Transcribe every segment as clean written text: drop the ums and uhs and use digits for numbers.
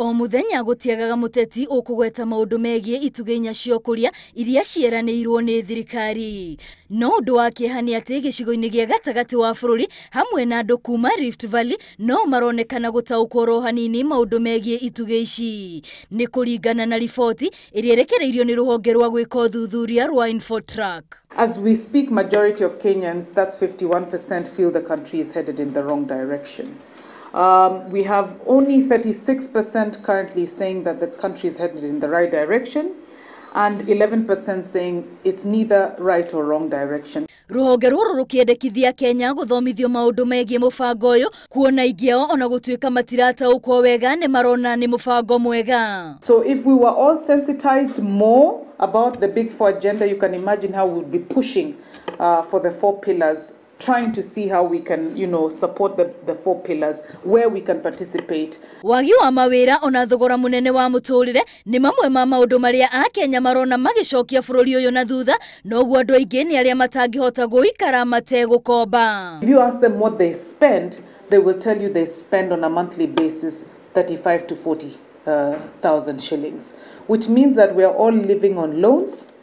O muthenya gũtiagaga mũteti ũkũgweta maũndũ megiĩ itugĩ inya cia ũkũria iria cieranĩirwo nĩ thirikari. No ũndũ wa kĩeha nĩ atĩ gĩcigo-inĩ gĩa gatagatĩ wa bũrũri hamwe na andũ kuma Rift Valley no maronekana gũtaũkwo oro hanini maũndũ megiĩ itugĩ ici. Nĩ kũringana na riboti ĩrĩa ĩrekereirio nĩ rũhonge rwa gwĩka ũthuthuria rwa Infotrack. As we speak, majority of Kenyans, that's 51%, feel the country is headed in the wrong direction. We have only 36% currently saying that the country is headed in the right direction, and 11% saying it's neither right or wrong direction. Rũhonge rũrũ rũkĩendekithia Kenya gũthomithio maũndũ megiĩ mũbango ũyũ, kuona aingĩ ao ona gũtuĩka matirataũkwo wega nĩ marona nĩ mũbango mwega. So if we were all sensitized more about the Big Four agenda, you can imagine how we would be pushing for the four pillars, trying to see how we can, support the four pillars, where we can participate. Wagi wa mawĩra ona thogora mũnene wa mũtũrĩre nĩ mamwe ma maũndũ marĩa Akenya marona magĩcokia bũrũri ũyũ na thutha, noguo andũ aingĩ nĩ arĩa matangĩhota gũikara mategũkomba. If you ask them what they spend, they will tell you they spend on a monthly basis 35 to 40,000 shillings, which means that we are all living on loans.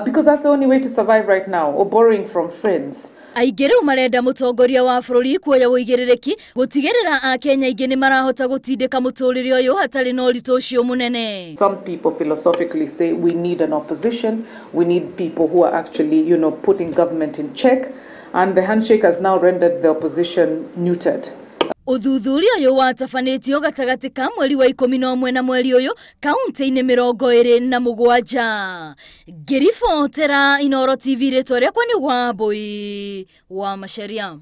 Because that's the only way to survive right now, or borrowing from friends. Aingĩ rĩu marenda mũtongoria wa bũrũri kuoya ũigĩrĩrĩki gũtigĩrĩra Akenya aingĩ nĩ marahota gũtindĩka mũtũrĩre ũyũ hatarĩ na ũritũ ũcio mũnene. Some people philosophically say we need an opposition, we need people who are actually, putting government in check, and the handshake has now rendered the opposition neutered. Ũthuthuria ũyũ watabanĩtio gatagatĩ ka mweri wa 11 na mweri ũyũ kaunti-inĩ 27. Ngĩribotera Inooro TV rĩtwa rĩakwa nĩ Wambui wa Macharia.